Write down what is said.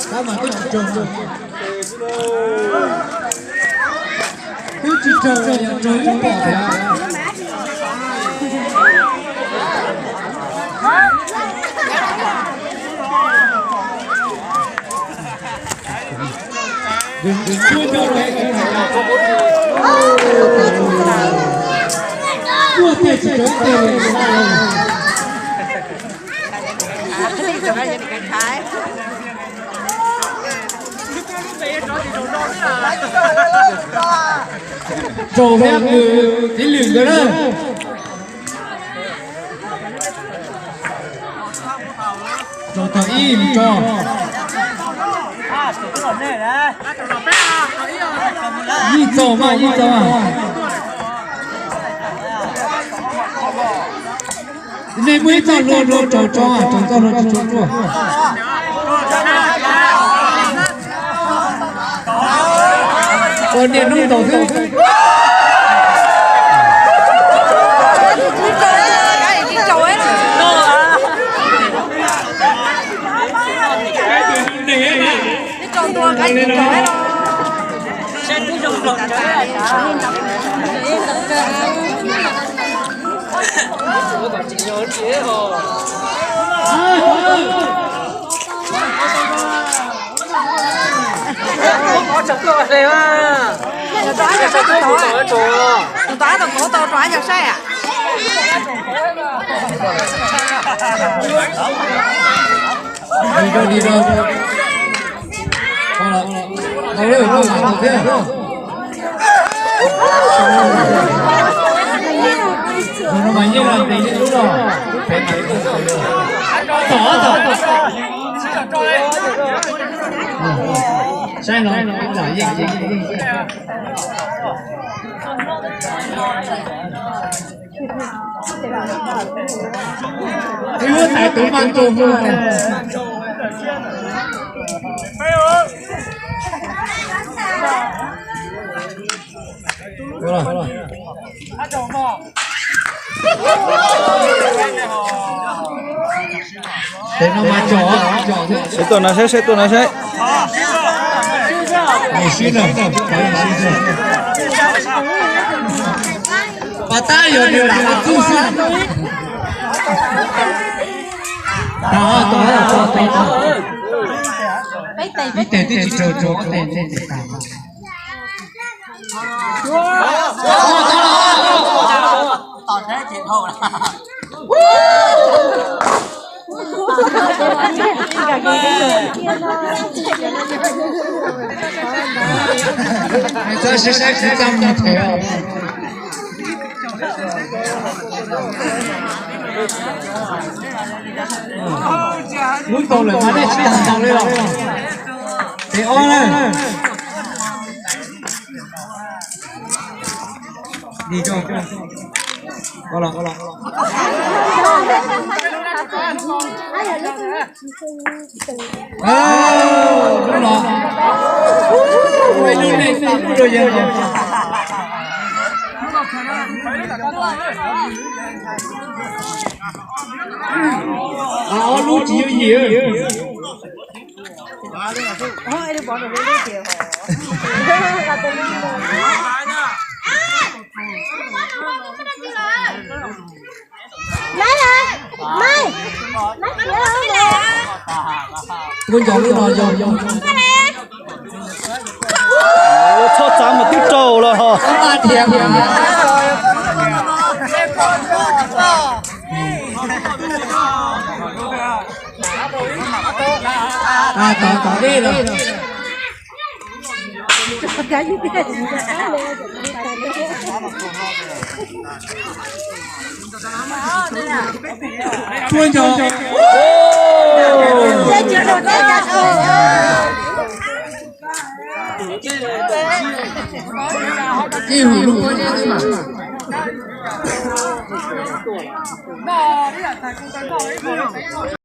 Tab mas twb tsis raug, twb tsis raug, yog raug ib pom thiab. Rau thiab, kwv tij Lwm nkawd na. Rau tau ib mus tso. Yeej txaus mas, yeej txaus mas. Nej muaj ib txoj hlua hlua rau tso, rau txoj hlua tso tso. Ua niaj hnub ntaus xwb. Tus tau tau tau tau saib. Dim rau, dim rau. Tau lawm, tau lawm, tau thiab. Tus no mas yeej los ntes ib lub los. Tom, tom. Saib no, tom yeej, yeej, yeej. Ib lub tais tus mas nrug hu. Tes no mas tsom, tsom thiab. Saib tuaj no saib, saib tuaj no saib. Sib na, sib na. Pas tab yog nws lam txuj xwb. Tau, tau, tau, tau, tau. Ib tes twb tsis raug, raug tes, tes, tes tag. Txhob sib saib, tsis txaj muag them. Lub tau lawm mas nej tsis tag ntaus li los. Tes ob na. Dim rau. Ua los, ua los. Lub no. Ua ib lub nej tau lub rau yawg no. Ob lub tsis yooj yim. Kuv nco lub no yog, yog. Txhob txav mas twb raug los. Tom, tom dej los. Kuj nco. Ib hum lub pob zeb xwb mas.